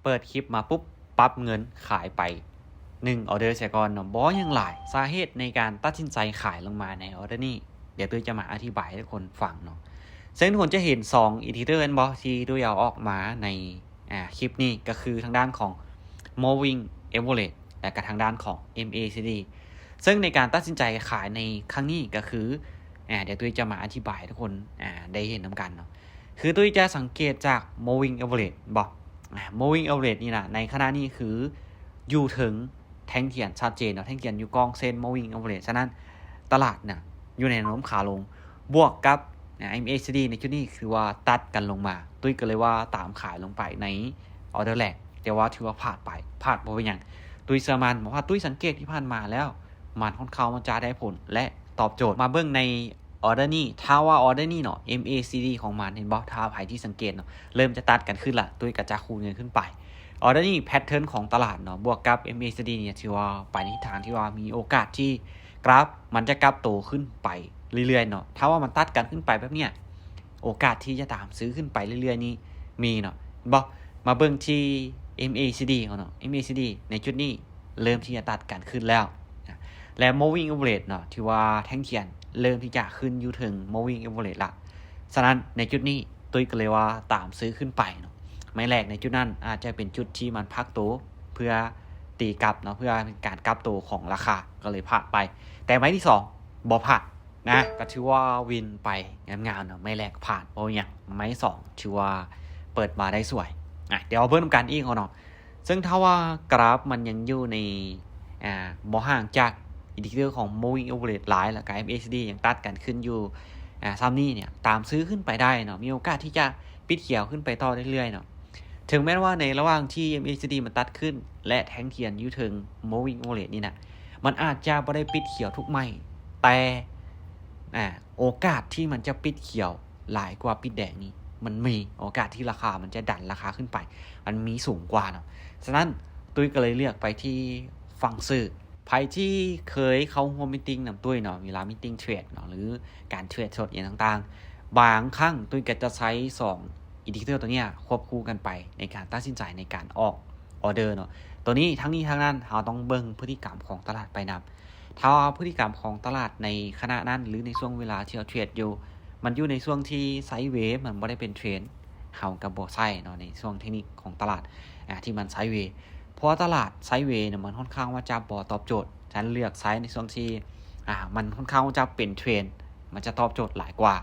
ເປີດຄລິບມາປຸບ ປັບເງິນຂາຍໄປໜຶ່ງອອເດີເສຍກ່ອນເນາະ. ບໍ່ຫຍັງຫຼາຍ ສາເຫດໃນການຕັດສິນໃຈຂາຍລົງມາໃນອອເດີນີ້ ດຽວຕຸ້ຍຈະມາອະທິບາຍໃຫ້ທຸກຄົນຟັງເນາະ. ເຊິ່ງທຸກຄົນຈະເຫັນສອງອິນດິເຄເຕີແມ່ນບໍ່ ທີ່ຕຸ້ຍເອົາອອກມາໃນ ອາ ຄລິບນີ້ ກໍຄືທາງດ້ານຂອງ Moving Average ແລະກະທາງດ້ານຂອງ ເອັມເອຊີດີ ເຊິ່ງໃນການຕັດສິນໃຈຂາຍໃນຄັ້ງນີ້ກໍຄື ອາ ດຽວຕຸ້ຍຈະມາອະທິບາຍໃຫ້ທຸກຄົນ ອາ ໄດ້ເຫັນນຳກັນເນາະ. ຄືຕຸ້ຍຈະສັງເກດຈາກ Moving Average ບໍ່ ອາ Moving Average ນີ້ນະ ໃນຂະນະນີ້ຄືຢູ່ເທິງແທ່ງທຽນຊັດເຈນເນາະ, ແທ່ງທຽນຢູ່ກ້ອງເສັ້ນ Moving Average. ສະນັ້ນຕະຫຼາດນະຢູ່ໃນແນວໂນ້ມຂາລົງ ບວກກັບ ອາ ເອັມເອຊີດີ ໃນຈຸດນີ້ຄືວ່າຕັດກັນລົງມາ, ຕຸ້ຍກໍເລີຍວ່າຕາມຂາຍລົງໄປໃນອອເດີແລກ, ແຕ່ວ່າຖືວ່າພາດໄປ, ພາດບໍ່ເປັນຫຍັງ. ຕຸ້ຍເຊື່ອໝັ້ນ ເພາະວ່າຕຸ້ຍສັງເກດທີ່ຜ່ານມາແລ້ວ ມັນຄ່ອນຂ້າງມັນຈະໄດ້ຜົນ ແລະ ຕອບໂຈດ. ມາເບິ່ງໃນ ອອເດີນີ້ ຖ້າວ່າອອເດີນີ້ເນາະ ເອັມເອຊີດີ ຂອງມັນ ເຫັນບໍ່ ຖ້າໃຜທີ່ສັງເກດເນາະ ເລີ່ມຈະຕັດກັນຂຶ້ນລະ, ຕຸ້ຍກໍຈະຄູນເງິນຂຶ້ນໄປ. ອອເດີນີ້ ແພັດເທີນຂອງຕະຫຼາດເນາະ ບວກກັບ ເອັມເອຊີດີ ນີ້ ຖືວ່າໄປໃນທິດທາງທີ່ວ່າມີໂອກາດທີ່ກຣາຟມັນຈະກັບໂຕຂຶ້ນໄປເລື້ອຍໆເນາະ. ຖ້າວ່າມັນຕັດກັນຂຶ້ນໄປແບບເນີ້ຍ ໂອກາດທີ່ຈະຕາມຊື້ຂຶ້ນໄປເລື້ອຍໆນີ້ມີເນາະ ເຫັນບໍ່? ມາເບິ່ງທີ່ ເອັມເອຊີດີ ເຮົາເນາະ ເອັມເອຊີດີ ໃນຈຸດນີ້ ເລີ່ມທີ່ຈະຕັດກັນຂຶ້ນແລ້ວ ແລະ Moving Average ເນາະ ຖືວ່າແທ່ງທຽນເລີ່ມທີ່ຈະຂຶ້ນຢູ່ເທິງ Moving Average ລະ. ສະນັ້ນໃນຈຸດນີ້ ຕຸ້ຍກໍເລີຍວ່າຕາມຊື້ຂຶ້ນໄປເນາະ. ໄມ້ແລກໃນຈຸດນັ້ນອາດຈະເປັນຈຸດທີ່ມັນພັກໂຕ ເພື່ອຕີກັບເນາະ, ເພື່ອເປັນການກັບໂຕຂອງລາຄາ ກໍເລີຍພາດໄປ. ແຕ່ໄມ້ທີສອງບໍ່ພາດນະ ກໍຖືວ່າວິນໄປງາມໆເນາະ. ໄມ້ແລກພາດ ບໍ່ຫຍັງ, ໄມ້ສອງຖືວ່າເປີດມາໄດ້ສວຍ. ອາ ດຽວເຮົາເບິ່ງນຳກັນອີກເນາະ. ເຊິ່ງຖ້າວ່າກຣາຟມັນຍັງຢູ່ໃນ ອາ ບໍ່ຫ່າງຈາກອິນດິເຄເຕີຂອງ Moving Average ຫຼາຍ ແລ້ວກໍ ເອັມເອຊີດີ ຍັງຕັດກັນຂຶ້ນຢູ່ ອາ ສ່ຳນີ້ເນຍ ຕາມຊື້ຂຶ້ນໄປໄດ້ເນາະ, ມີໂອກາດທີ່ຈະປິດຂຽວຂຶ້ນໄປຕໍ່ເລື້ອຍໆເນາະ. ເຖິງແມ່ນວ່າໃນລະຫວ່າງທີ່ ເອັມເອຊີດີ ມັນຕັດຂຶ້ນ ແລະ ແທ່ງທຽນຢູ່ເທິງ Moving Average ນີ້ນະ ມັນອາດຈະບໍ່ໄດ້ປິດຂຽວທຸກໄມ້, ແຕ່ ອາ ໂອກາດທີ່ມັນຈະປິດຂຽວ ຫຼາຍກວ່າປິດແດງນີ້ ມັນມີໂອກາດທີ່ລາຄາມັນຈະດັນລາຄາຂຶ້ນໄປ ມັນມີສູງກວ່າເນາະ. ສະນັ້ນ ຕຸ້ຍກໍເລີຍເລືອກໄປທີ່ຝັ່ງຊື້. ໃຜທີ່ເຄີຍເຂົ້າຮ່ວມມີດຕິງນຳຕຸ້ຍເນາະ, ເວລາມີດຕິງເທຣດເນາະ ຫຼື ການເທຣດສົດຫຍັງຕ່າງໆ ບາງຄັ້ງຕຸ້ຍກໍຈະໃຊ້ສອງອິນດິເຄເຕີຕົວເນີ້ຍຄວບຄູ່ກັນໄປ ໃນການຕັດສິນໃຈໃນການອອກອອເດີເນາະ. ຕົວນີ້ ທັງນີ້ທັງນັ້ນ ເຮົາຕ້ອງເບິ່ງພຶດຕິກຳຂອງຕະຫຼາດໄປນຳ. ຖ້າວ່າພຶດຕິກຳຂອງຕະຫຼາດໃນຂະນະນັ້ນ ຫຼື ໃນຊ່ວງເວລາທີ່ເຮົາເທຣດຢູ່ ມັນຢູ່ໃນຊ່ວງທີ່ໄຊເວ, ມັນບໍ່ໄດ້ເປັນເທຣນ, ເຮົາກໍບໍ່ໃຊ້ເນາະ ໃນຊ່ວງເທັກນິກຂອງຕະຫຼາດ ອາ ທີ່ມັນໄຊເວ. ເພາະວ່າຕະຫຼາດໄຊເວນະ ມັນຄ່ອນຂ້າງວ່າຈະບໍ່ຕອບໂຈດ, ສະນັ້ນເລືອກໃຊ້ໃນຊ່ວງທີ່ ອາ ມັນຄ່ອນຂ້າງວ່າຈະເປັນເທຣນ, ມັນຈະຕອບໂຈດຫຼາຍກວ່າ.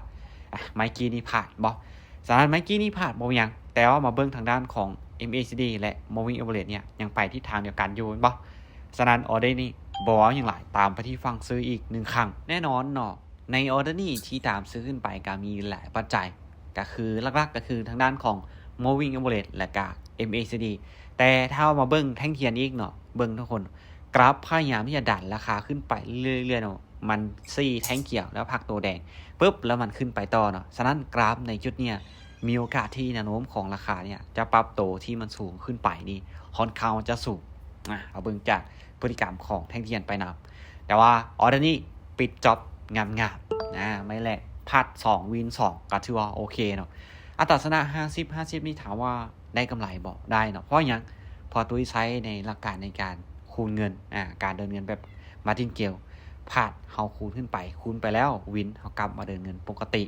ອາ ໄມ້ກີ້ນີ້ພາດບໍ່? ສະນັ້ນໄມ້ກີ້ນີ້ພາດບໍ່ເປັນຫຍັງ, ແຕ່ວ່າມາເບິ່ງທາງດ້ານຂອງ ເອັມເອຊີດີ ແລະ Moving Average ເນຍ ຍັງໄປທິດທາງດຽວກັນຢູ່ ແມ່ນບໍ່? ສະນັ້ນອອເດີນີ້ບໍ່ເວົ້າຫຍັງຫຼາຍ, ຕາມໄປທີ່ຝັ່ງຊື້ອີກໜຶ່ງຄັ້ງ. ແນ່ນອນເນາະ ໃນອອເດີນີ້ທີ່ຕາມຊື້ຂຶ້ນໄປກໍມີຫຼາຍປັດໄຈ, ກໍຄືຫຼັກໆກໍຄືທາງດ້ານຂອງ Moving Average ແລະກະ ເອັມເອຊີດີ. ແຕ່ຖ້າເຮົາມາເບິ່ງແທ່ງທຽນອີກເນາະ, ເບິ່ງທຸກຄົນ, ກຣາຟພະຍາຍາມທີ່ຈະດັນລາຄາຂຶ້ນໄປເລື້ອຍໆເນາະ, ມັນຊີ້ແທ່ງຂຽວແລ້ວພັກໂຕແດງປຶບ ແລ້ວມັນຂຶ້ນໄປຕໍ່ເນາະ. ສະນັ້ນກຣາຟໃນຈຸດເນີ້ຍ ມີໂອກາດທີ່ແນວໂນ້ມຂອງລາຄາເນີ້ຍ ຈະປັບໂຕທີ່ມັນສູງຂຶ້ນໄປນີ້ ຄ່ອນຂ້າງຈະສູງ. ອາ ເຮົາເບິ່ງຈາກພຶດຕິກຳຂອງແທ່ງທຽນໄປນຳ. ແຕ່ວ່າອອເດີນີ້ປິດຈ໊ອບງາມໆ ອາ ໄມ້ແລກພາດສອງ ວິນສອງ ກໍຖືວ່າໂອເຄເນາະ. ອັດຕາຊະນະຫ້າສິບ ຫ້າສິບນີ້ ຖາມວ່າໄດ້ກຳໄລບໍ່? ໄດ້ເນາະ. ເພາະຫຍັງ? ເພາະຕຸ້ຍໃຊ້ໃນຫຼັກການໃນການຄູນເງິນ ອາ ການເດີນເງິນແບບ Martingale ພາດເຮົາຄູນຂຶ້ນໄປ ຄູນໄປແລ້ວ ວິນ ເຮົາກັບມາເດີນເງິນປົກກະຕິ.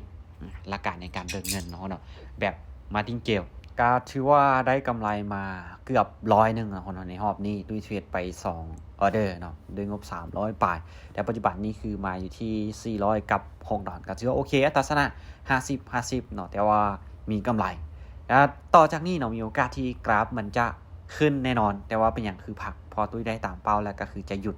ຫຼັກການໃນການເດີນເງິນເນາະ ເນາະ ແບບ Martingale ກໍຖືວ່າໄດ້ກຳໄລມາເກືອບຮ້ອຍໜຶ່ງເນາະ ໃນຮອບນີ້. ຕຸ້ຍເທຣດໄປສອງອອເດີເນາະ ດ້ວຍງົບສາມຮ້ອຍປາຍ, ແຕ່ປັດຈຸບັນນີ້ຄືມາຢູ່ທີ່ສີ່ຮ້ອຍກັບຫົກດອນ, ກໍຖືວ່າໂອເຄ. ອັດຕາຊະນະຫ້າສິບ ຫ້າສິບເນາະ ແຕ່ວ່າມີກຳໄລ. ແລ້ວຕໍ່ຈາກນີ້ເນາະ ມີໂອກາດທີ່ກຣາຟມັນຈະຂຶ້ນແນ່ນອນ, ແຕ່ວ່າເປັນຫຍັງຄືພັກ? ເພາະຕຸ້ຍໄດ້ຕາມເປົ້າແລ້ວ ກໍຄືຈະຢຸດ